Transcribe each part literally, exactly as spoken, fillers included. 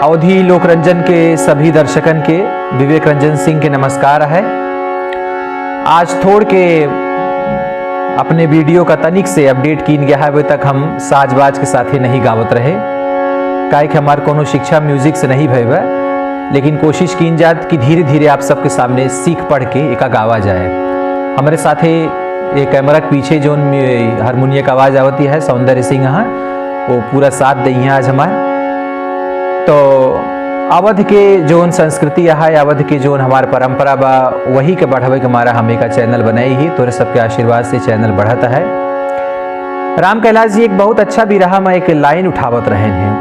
अवधी लोकरंजन के सभी दर्शकन के विवेक रंजन सिंह के नमस्कार है। आज थोड़ के अपने video का तनिक से update कीन गया है। अबे तक हम साज बाज के साथे नहीं गावत रहे, काहे कि हमार कोनो शिक्षा music से नहीं भय बा, लेकिन कोशिश कीन जात कि धीरे धीरे आप सबके सामने सीख पढ़ के एका गावा जाए। हमरे साथे ये camera के पीछे जोन म्यू-, हारमोनिया का आवाज आवती है, सौंदर्य सिंह है, वो पूरा साथ दइहें आज हमार। तो अवध के जोन संस्कृति है, अवध के जोन हमार परंपरा बा, वही के बढ़ावे के मारा हम एका channel बनाई ही। तोरे सबके आशीर्वाद से channel बढ़त है। राम कैलाश जी एक बहुत अच्छा बिरहा में एक line उठावत रहे हैं,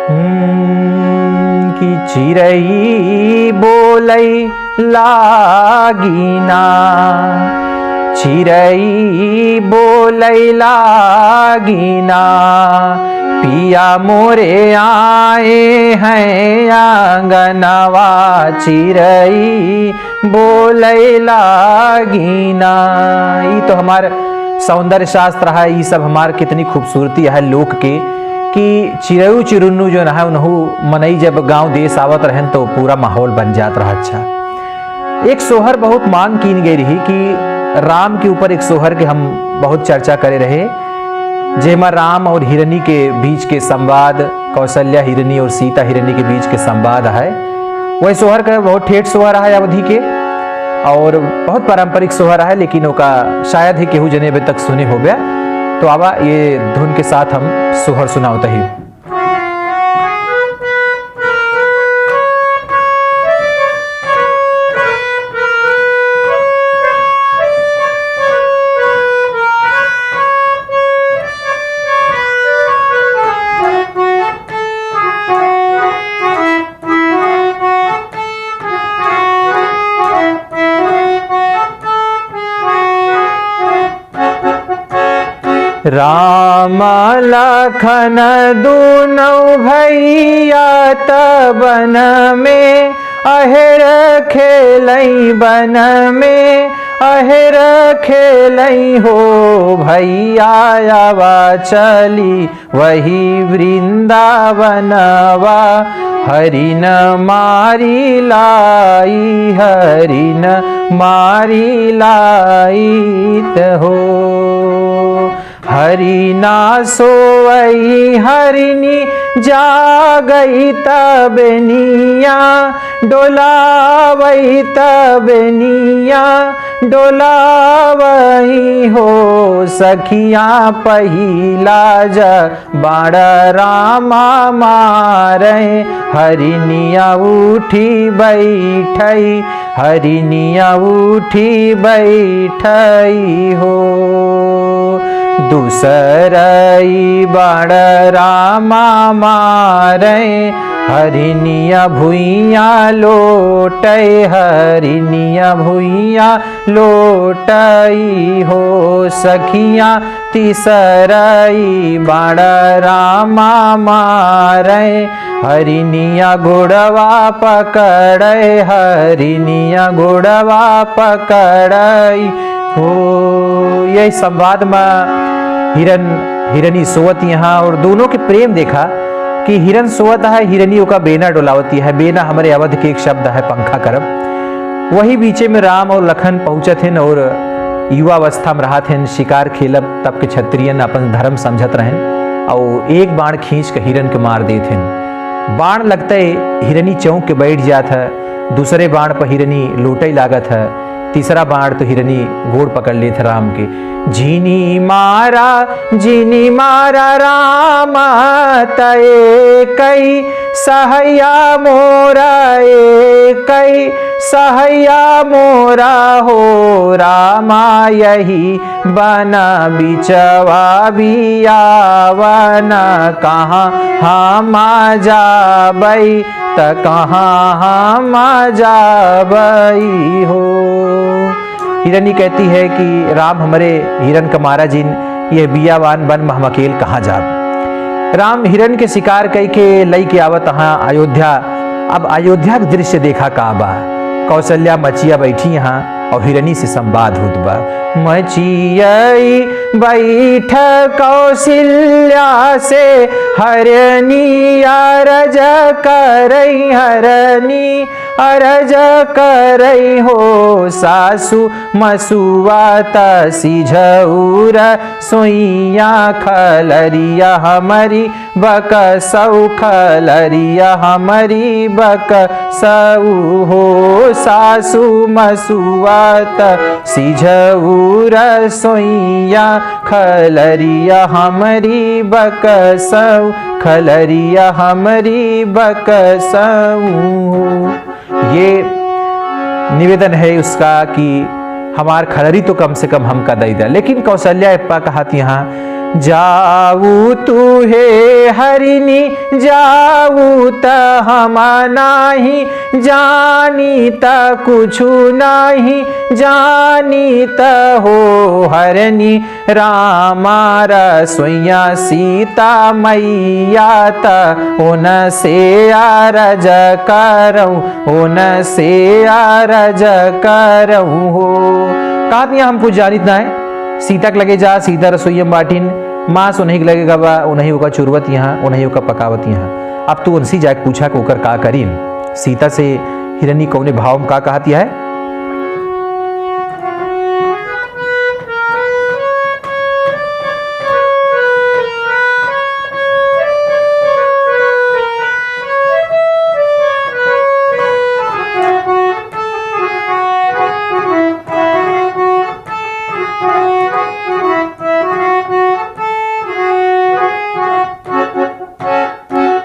हम्म, कि चिरई बोलई लागिना, चिरई बोलै लागिना, पिया मोरे आए हैं आंगनवा, चिरई बोलै लागिना। ई तो हमार सौंदर्य शास्त्र है, ई सब हमार कितनी खूबसूरती है लोक के, कि चिरऊ चिरुन्नू जो है, उनहू मनई जब गांव देश आवत रहन तो पूरा माहौल बन जात रहा। अच्छा, एक सोहर बहुत मांग कीन गई रही कि राम के ऊपर एक सोहर के हम बहुत चर्चा करे रहे, जेमा राम और हिरनी के बीच के संवाद, कौशल्या हिरनी और सीता हिरनी के बीच के संवाद है। वही सोहर का बहुत ठेठ सोहर है अवधी के और बहुत पारंपरिक सोहर है, लेकिन ओका शायद ही केहू जने अबे तक सुने होबे। तो आवा ये धुन के साथ हम सोहर सुनावत ही। राम लखन दुनौ भैया त बन में अहेर खेलई, बन में अहेर खेलई हो भैया, आवा चली वही वृंदावनवा, हरिन मारी लाई, हरिन मारी लाइत हो। हरिना सोवई हरिनी जागई तब निया, डोलावई तब निया, डोलावई हो सखिया पहिला ज बाण रामा मारै, हरिनिया उठी बैठई, हरिनिया उठी बैठई हो। दूसरई बाण रामा मारै, हरिनिया भुइया लोटई, हरिनिया भुइया लोटई हो सखिया। तीसरई बाण रामा मारै, हरिनिया गोड़वा पकड़ै, हरिनिया गोड़वा पकड़ई हो। यही संवाद में हिरन, हिरनी सोवत यहाँ और दोनों के प्रेम देखा कि हिरन सोवत है, हिरनी ओका बेना डोलावती है। बेना हमरे अवध के एक शब्द है, पंखा करब। वही बीचे में राम और लखन पहुँचत हन और युवावस्था में रहत हन, शिकार खेलब तब के क्षत्रियन अपन धर्म समझत रहन और एक बाण खींच के हिरन के मार देत हन। बाण लगते हिरनी चौंक के बैठ जात है, दूसरे बाण पर हिरनी लोटई लागत है, तीसरा बाण तो हिरनी गोड़ पकड़ लेत है राम के। जिनी मारा, जिनी मारा राम तय कई सहैया मोरा, ए कई सहैया मोरा हो रामा, यही बन बिचवा बियावन, कहाँ हम जाबई त कहाँ हम जाबई हो। हिरनी कहती है कि राम हमरे हिरन का मारा जिन, यह बियावान बन में हम अकेल कहाँ जाब। राम हिरन के शिकार कई के लई के आवत हाँ अयोध्या। अब अयोध्या के दृश्य देखा का बा। कौशल्या मचिया बैठी यहाँ और हिरनी से संवाद होत बा। मचियई बैठ कौशल्या से हरनी अरज करै, हरनी अरज करै हो। सासु मसुआत सिझउर सोइया खलरिया हमरी बकसउ खलरिया हमरी बकसउ हो। सासु मसुआत सिझउर सोइया खलरिया हमरी बकसउ खलरिया हमरी बकसउ हो। ये निवेदन है उसका कि हमार खलरी तो कम से कम हमका दइ द्या। लेकिन कौशल्या एप्पा कहत यहाँ, जाऊ तू हे हरिनी, जाऊ त हम नाही जानी त कुछु नाही जानी त हो हरनी। रामा रसोइया सीता मैया त उनसे अरज करउँ, उनसे अरज करउँ हो। कहत यहाँ हम कुछ जानित ना है। सीता के लगे जा, सीता रसोइया में बाटिन, मांस उन्हीं के लगे का बा, उन्हीं ओका चुरवत यहाँ, उन्हीं ओका पकावत यहाँ। अब तू उनसे जाके पूछा कि ओकर का करीन। सीता से हिरनी कौने भाव में का कहत यहाँ है?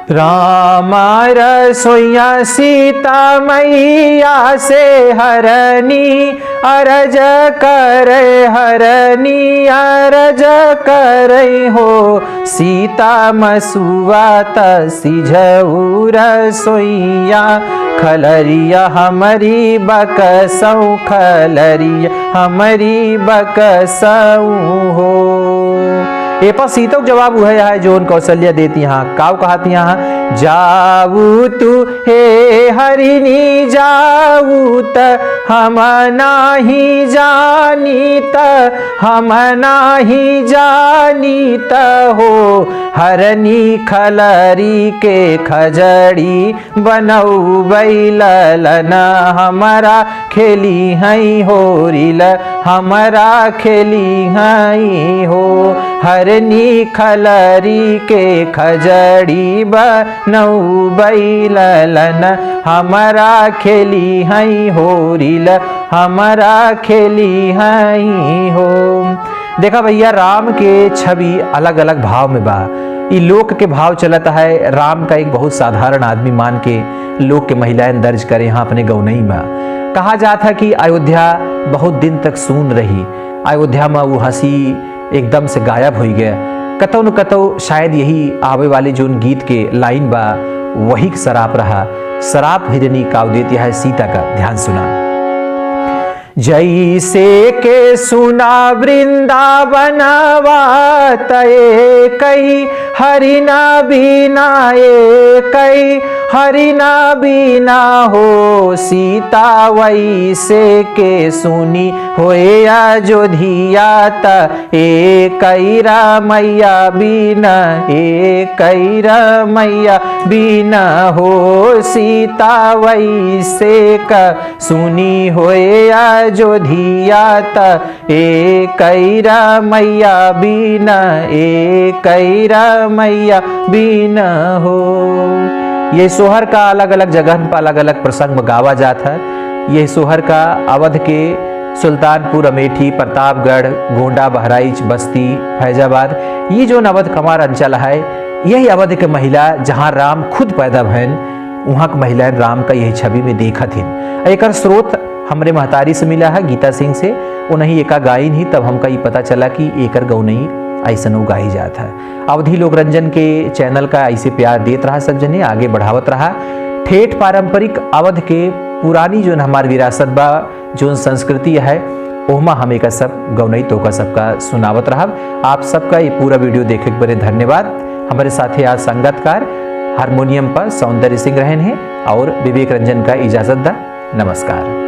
रामा रसोइया सीता मैया से हरनी अरज करे, हरनी अरज करे हो। सीता मसुआत सिझउर सोइया खलरिया हमरी बकसउ खलरिया हमरी बकसउ हो। ए पर सीता के जवाब उहे है जौन कौशल्या देती यहाँ। काव कहती यहाँ, जाऊ तू हे हरिनी जाऊ त हम नाही जानी त, हम नाही जानी त हो हरनी खलरी के खजड़ी बनउबै ललन हमरा खेलिहैं होरी ल, हमरा खेलिहैं हो। हरनी खलरी के खजड़ी बनउबै ललन हमरा खेलिहैं होरी ल, हमरा खेलिहैं हो। देखा भइया, राम के छवि अलग-अलग भाव में बा। ई लोक के भाव चलत है, राम का एक बहुत साधारण आदमी मान के लोक के महिलाएं दर्ज करे हैं अपने गौनई में। कहा जात है कि अयोध्या बहुत दिन तक सून रही, अयोध्या में वो हंसी एकदम से गायब होइ गया। कतौ न कतौ शायद यही आवे वाले जोन गीत के लाइन बा, वही के सराप रहा। सराप हिरनी काव देती है सीता का, ध्यान सुना। जैसे के सुना वृंदावनवा त एकई हरिना बिना, एकई हरिना बिना हो सीता, वैसे के सुनी होए अयोध्या त एकई रमैया बिना, एकई रमैया बिना हो सीता, वैसे का सुनी होए अयोध्या त एकई रमैया बिना, एकई रमैया बिना हो। ये सोहर का अलग-अलग जगहन पर अलग-अलग प्रसंग में गावा जात है। ये सोहर का अवध के सुल्तानपुर अमेठी, प्रतापगढ़, गोंडा, बहराइच, बस्ती, फैजाबाद, ये जोन अवध कमार अंचल है, यही अवध के महिला जहाँ राम खुद पैदा भयन, उहाँ के महिलाएं राम का यही छवि में देखत हिन। एकर स्रोत हमरे महतारी से मिला है, गीता सिंह से। उन्हीं एका गाइन ही, तब हमका ई पता चला कि एकर गौनई ऐसन उ गाई जात है। अवधी लोक रंजन के चैनल का ऐसे प्यार देत रहा सब जने, आगे बढ़ावत रहा। ठेठ पारंपरिक अवध के पुरानी जोन हमार विरासत बा, जोन संस्कृति है, ओहमा हम एका सब गौनई तोका सबका सुनावत रहब। आप सबका ये पूरा वीडियो देखे के बड़े धन्यवाद। हमारे साथे आज संगतकार हारमोनियम पर सौंदर्य सिंह रहन हैं और विवेक रंजन का इजाजत दा। नमस्कार।